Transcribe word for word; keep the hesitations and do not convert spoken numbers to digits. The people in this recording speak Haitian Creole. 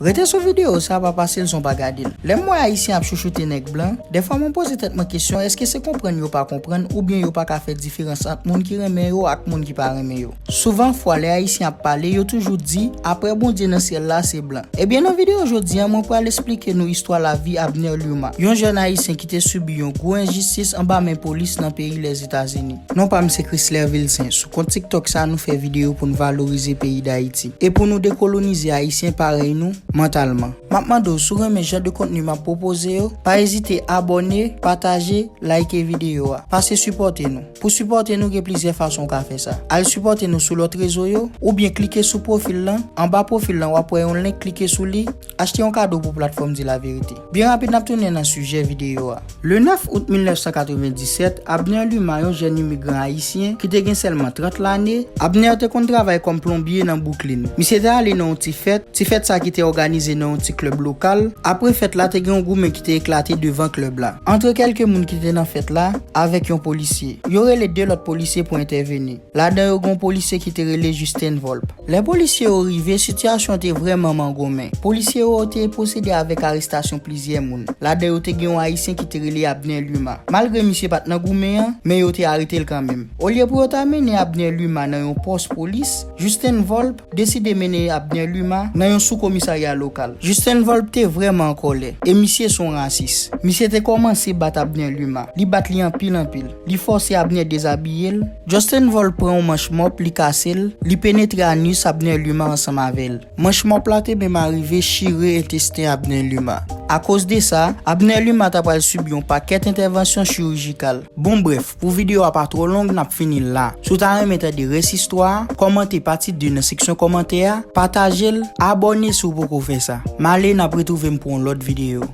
Rete sou videyo sa, pa pase l san w pa gade l. Lè m wè Ayisyen ap chouchoute nèg blan, dèfwa mwen poze tèt mwen kesyon, èske se konprann yo pa konprann oubyen yo pa ka fè diferans ant moun ki renmen yo ak moun ki pa renmen yo? Souvan fwa, lè Ayisyen ap pale, yo toujou di, apre Bondye nan syèl la, se blan. Ebyen, nan videyo jodi a, mwen pral esplike nou istwa lavi Abner Luma, yon jèn Ayisyen ki te sibi yon gwo enjistis anba men polis nan peyi Lèzetazini. Non pa m se Chrysler Vilsaint. Sou kont TikTok sa, nou fè videyo pou n valorize peyi Dayiti e pou nou dekolonize Ayisyen parèy nou mantalman. M ap mande w, si w renmen jan de kontni m ap pwopoze yo, pa ezite abòne, pataje, like videyo a. Pase sipòte nou. Pou sipòte nou, gen plizyè fason w ka fè sa. Al sipòte nou sou lòt rezo yo, oubyen klike sou pwofil lan. Anba pwofil lan, w ap wè yon link, klike sou li. Achte yon kado pou platfòm Di Laverite. Byen rapid, n ap tounen nan sijè videyo a. Le nèf out mil nèf san katrevenndisèt, Abner Luma, yon jèn imigran ayisyen ki te gen sèlman trant lane, Abner te konn travay kòm plonbye nan Bwouklin. Misye te ale nan yon ti fèt, ti fèt sa ki te òganize nan yon ti klèb lokal. Apre fèt la, te gen yon goumen ki te eklate devan klèb la, antre kèlke moun ki te nan fèt la avèk yon polisye. Yo rele de lòt polisye pou entèveni. Ladan yo, gen yon polisye ki te rele Justin Volpe. Lè polisye yo rive, sitiyasyon an te vrèman mangonmen. Polisye yo te pwosede avèk arestasyon plizyè moun. Ladan yo, te gen yon Ayisyen ki te rele Abner Luma. Malgre misye pa t nan goumen an, men yo te arete l kanmenm. Olye pou yo ta mennen Abner Luma nan yon pòs polis, Justin Volpe deside mennen Abner Luma nan yon soukomisarya lokal. Justin Volpe te vrèman an kòlè, e misye se yon rasis. Misye te kòmanse bat Abner Luma. Li bat li anpil anpil. Li fòse Abner dezabiye l. Justin Volpe pran yon manch mòp, li kase l, li penetre anis Abner Luma ansanm avè l. Manch mòp la te menm arive chire entesten Abner Luma. Akoz de sa, Abner Luma ta pral sibi yon pakèt entèvansyon chirijikal. Bon, brèf, pou videyo a pa twò long, n ap fini l la. Si w ta renmen tande rès istwa a, kòmante pati de nan seksyon kòmantè a, pataje l, abòne si w poko fè sa. M ale, n ap retwouve m pou yon lòt videyo.